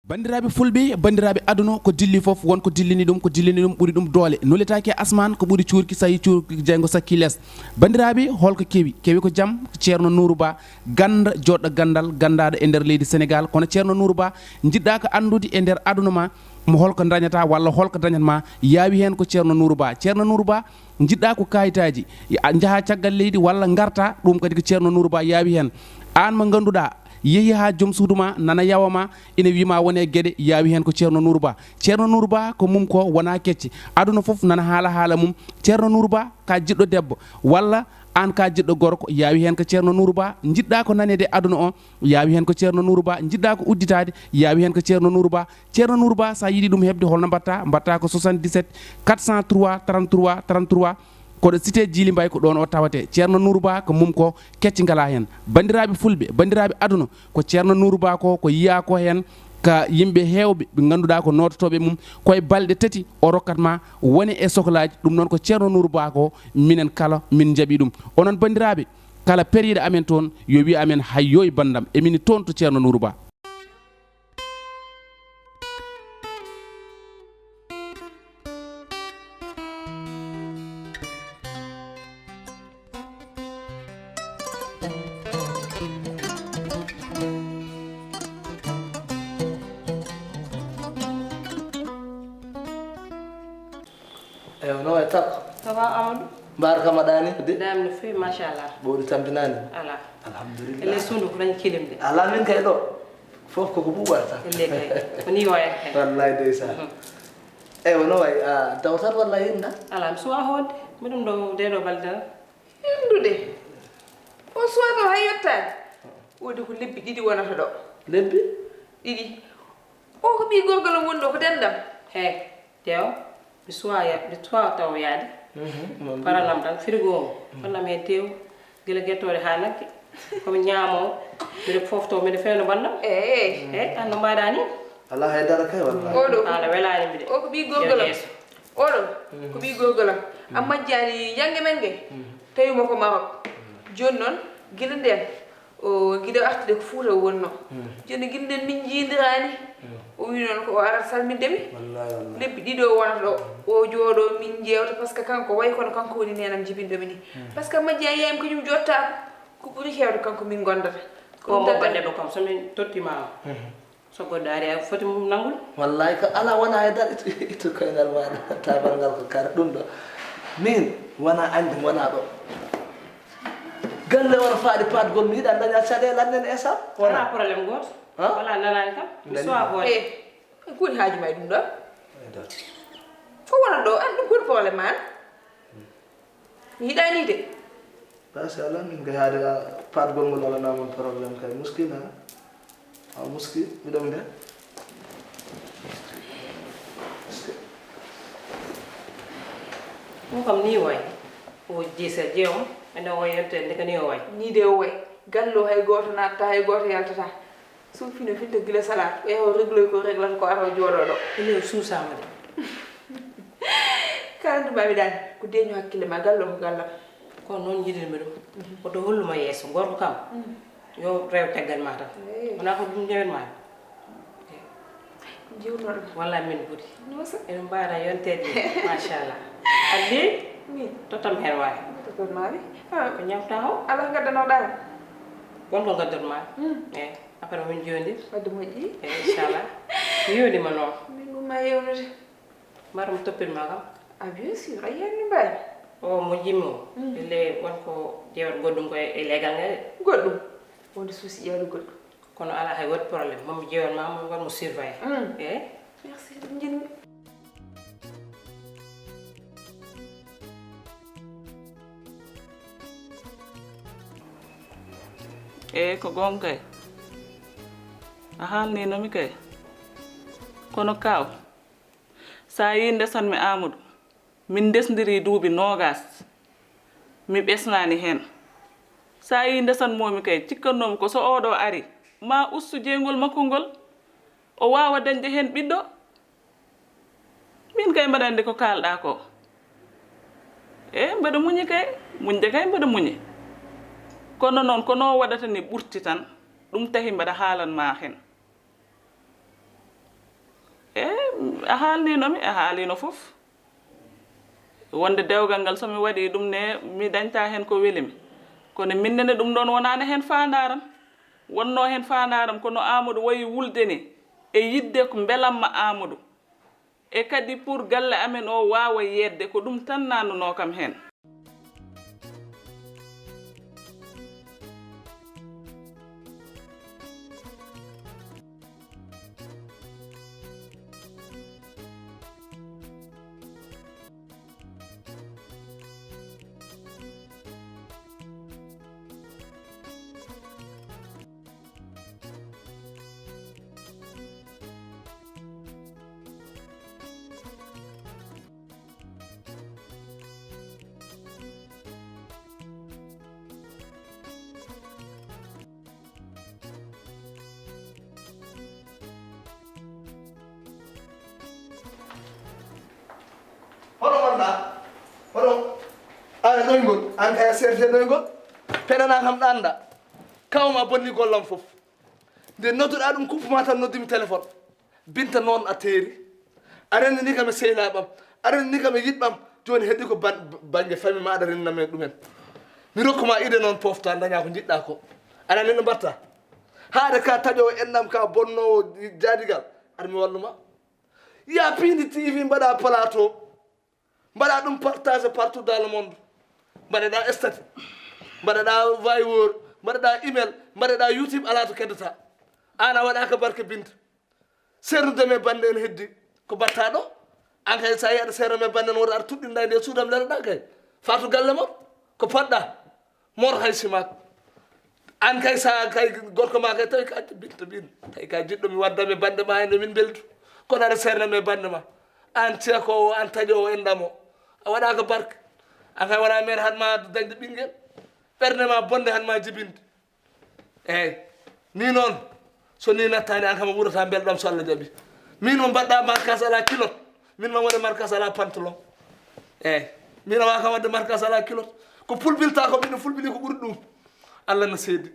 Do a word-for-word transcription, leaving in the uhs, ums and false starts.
Banndiraaɓe fulɓe, banndiraaɓe aduna, ko dilli fof won ko dillini ɗum, ko dillini ɗum ɓuri ɗum doole. Nuletaake e asmaan ko ɓuri cuurki, so yii cuurki jeyngo sakkii lees. Banndiraaɓe, holko kewi? Kewi ko jam, ko Ceerno Nuuru Ba, gannda, joɗɗo ganndal, ganndaaɗo e nder leydi Senegaal. Kono Ceerno Nuuru Ba, njiɗɗaa ko anndude e nder aduna ma, mo holko dañata walla holko dañat ma, yaawi heen ko Ceerno Nuuru Ba. Ceerno Nuuru Ba, njiɗɗaa ko kayitaaji, a njaha caggal leydi walla ngarta, ɗum kadi ko Ceerno Nuuru Ba yaawi heen. Aan mo ngannduɗaa, yehi haa joom suudu ma, nana yawa ma, ina wii ma wone geɗe, yaawi heen ko Ceerno Nuuru Ba. Ceerno Nuuru Ba ko mum ko wonaa kecce. Aduna fof nana haala haala mum. Ceerno Nuuru Ba ka jiɗɗo debbo, walla aan ka jiɗɗo gorko, yaawi heen ko Ceerno Nuuru Ba. Njiɗɗaa ko naneede aduna o, yaawi heen ko Ceerno Nuuru Ba. Njiɗɗaa ko udditaade, yaawi heen ko Ceerno Nuuru Ba. Ceerno Nuuru Ba, so a yiɗi ɗum heɓde, holno mbaɗtaa? Mbaɗtaa ko soixante-dix-sept quatre cent trois trente-trois trente-trois. Koɗo cité Djily Mbaye, ko ɗoon o tawatee. Ceerno Nuuru Ba ko mum ko kecce ngalaa heen. Banndiraaɓe fulɓe, banndiraaɓe aduna, ko Ceerno Nuuru Ba ko, ko yiyaa ko heen ka yimɓe heewɓe ɓe ngannduɗaa ko noototooɓe mum, koye balɗe tati o rokkat ma wone e soklaaji. Ɗum noon ko Ceerno Nuuru Ba ko, minen kala min njaɓi ɗum. Onon banndiraaɓe, kala periiɗo amen toon, yo wiy amen, "Hayyooy banndam, emin toon to Ceerno Nuuru Ba." Ewa, no wayi taw? Ça va, Amadou? Mbaar kam aɗa ni de? Dam no feewi, machallah. Ɓowɗi tampinaani? Ala. Alhamdulillah. Ele suudu ko dañi kilim de. Ala min kay ɗo. Fof koko ɓuuɓata. Ele kay. Ko ni wayata kay. Wallahi ndeysaan. Mhm. Ewa, no wayi, a dawtat walla hinna? Ala, mi suwa hoode. Miɗum ɗo de ɗo balde tan. Hindude. O suwa ɗo hay yottaani. Wodi ko lebbi ɗiɗi wonata ɗo. Lebbi? Ɗiɗi. O ko ɓii gorgol am woni ɗo, ko denɗam. He, tew, mi suwa ya-, mi suwa taw yaade. Mhm, noon. Paranam tan, frigo o. Mhm. Wonnam heen tew, gila gettoore haa nagge. Ko mi ñaamo, miɗo fofto, miɗo fewno banndam. Eh. Eh, an no mbaɗa ni? Alaa hay dara kay, wallahi. Oɗo. Haala welaani mi de. O ko ɓii gorgol am. Yeeso. Oɗo, mhm, ko ɓii gorgol am. Mhm. Amma jaani jannge men nge, mhm, tawi mo ko Maroc. Mhm. Jooni noon, gila ndeen, o, giɗo artude ko Fuuta o wonnoo. Mm. Jooni gila ndeen min njiidiraani. Mm. O wii noon ko o arat salminde mi. Wallahi, wallahi. Lebbi ɗiɗi o wonata ɗo. Mm. O jooɗo min njeewta, parce que kanko wayi kono kanko woni neenam jibinɗo mi ni. Mm. Parce que majji a yiyam ko ñum jottaako. Ko ɓuri heewde kanko min ngondata. Ko ɗum tan bande ɗo kam, so min tottiima o. Mhm. So goɗɗo ari, a foti mum nanngude. Wallahi ko alaa wonaa e dal, ittu, ittu koyngal maaɗa, taabal ngal ko kare ɗum ɗo. Min wonaa añde, mi wonaa ɗo. Galle wona faaɗi paatgol, mi yiɗa daña caɗeele amen e sam. Wonaa. Alaa problème gooto. Ha? Wala nanaani kam. Mi suwa hoore. Eh, ko woni haaju ma e ɗum ɗo? Ay dal. Ko wonata ɗo? An ɗum ko woni problème ma an? Mi yiɗaani de. Machallah, min kay haade a paatgol ngol waɗanaa mon problème kay. Muskil, ha? A muskil, miɗo mi de. Ɗum kam ni wayi. O jeesa jeewam, ene o wayi yontere nde kadi o wayi. Ni de o wayi. Gallo hay gooto naatata, hay gooto yaltata. Suufi no finta gila salaat, o yaha o régloy ko reglata ko ara o jooɗoo ɗo. Ele o suusaama de. Kala ndu mbawi daal, ko deeñu hakkille ma, gallo ko gallam. Kono noon njiɗirmi ɗum. Mhm. Ko to holluma yeeso, gorko kam, mhm, yo rew caggal ma tan. Eey. Wonaa ko ɗum njewen ma. Jiwnoɗo. Walla min ɓuri. Nosa. Eɗum mbaɗa yonteede, machallah. Addi? Min? Tottam heen waay. Tottam maami. Ah. Ko ñamta o? Alaa ko ngaddanoɗaa? Won ko ngaddanma. Hmm. Eey. Après min jooɗi. Wadde moƴƴi. Eey, inchallah. Mi yooɗima noon. Min ɗum ma yewnude. Mbaɗa mo toppitma kam. Ah, bien sûr, a yiyani no mbawi. O mo jimmi o. Hmm. Ele won ko jewat goɗɗum ko e legal ngal. Goɗɗum? Wonde souci ƴeewde goɗɗum. Kono alaa hay woto problème, moom jeewal ma, moom war mo surveiller. Mm. Eh? Merci, ɗum njiɗmi. Eey, ko goonga kay. A haalniino mi kay. Kono kaaw, so a yii ndesan mi Aamadu, min ndesndirii duuɓi noogaas, mi ɓesnaani heen. So a yii ndesan moomi kay, cikkannoomi ko so oo ɗoo ari, maa ustu jeyngol makko ngol, o waawa dañde heen ɓiɗɗo. Miin kay mbaɗa anndi ko kaalɗaa ko. E, mbaɗa muñi kay, muñde kay mbaɗa muñi. Kono noon, ko noo waɗata ni ɓurti tan, ɗum tahi mbaɗa haalan maa heen. A haalniino mi, a haaliino fof. Wonde dewgal ngal, so mi waɗii ɗum ne, mi dañta heen ko weli mi. Kono min nene, ɗum ɗoon wonaani heen faandaaram. Wonnoo heen faandaaram, kono Amadou wayi wulde ni e yiɗde ko mbelamma Amadou. E kadi pour galle amen o waawa yeedde, ko ɗum tan naannunoo kam heen. Hono wonɗa? Hono? An e ɗoyngol, an kay a serte ɗoyngol. Peɗana kam ɗa annda. Kawma bonni gollam fof. Nde nodduɗa ɗum, kuppuma tan, noddimi téléphone. Binta, noon a teeri. A renndini kam e sehilaaɓam. A renndini kam e yiɗɓam. Jooni heddi ko ban-, bannge famille ma aɗa renndina men ɗumen. Mi rokkuma idée noon, pofta, daña ko njiɗɗa ko. Aɗa anndi no mbatta? Haade ka taƴowo enɗam, ka bonnowo jaadigal. Aɗa mi walluma. Ya piindi T V, mbaɗa plateau. Mbaɗa ɗum partage partout dans le monde. Mbaɗeɗa statut. Mbaɗeɗa Viber. Mbaɗeɗa email. Mbaɗeɗa YouTube, ala to keddata. An a waɗaka barke, Binta. Sernude me bannde en heddi. Ko mbatta ɗo? An kay, sa yi aɗa serna me bannde, no woto aɗa tuɗɗinɗa e nde suudam lelaɗa kay. Fatu galle mon. Ko poɗɗa. Mor hay simak. An kay, sa kay gorko ma kay, tawi ka Binta, Binta. Tawi ka jiɗɗo mi wadda me bannde ma, ene min mbeldu. Kono aɗa serna me bannde ma. An ceekoowo, an taƴoowo enɗam o. A waɗaka barke. An kay wona mere hat ma dañde ɓinngel. Ɓernde ma bonde hat ma jibinde. Eyyi. Ni noon, so ni nattani, an kam a wuurata belɗam so Allah jaɓi. Min mo mbaɗɗa markas ala kilot, min ma waɗa markas ala pantalon. Eyyi. Min a wawa kam waɗde markas ala kilot. Ko pulbilta ko, min fulɓini ko ɓuri ɗum. Allah no seedi.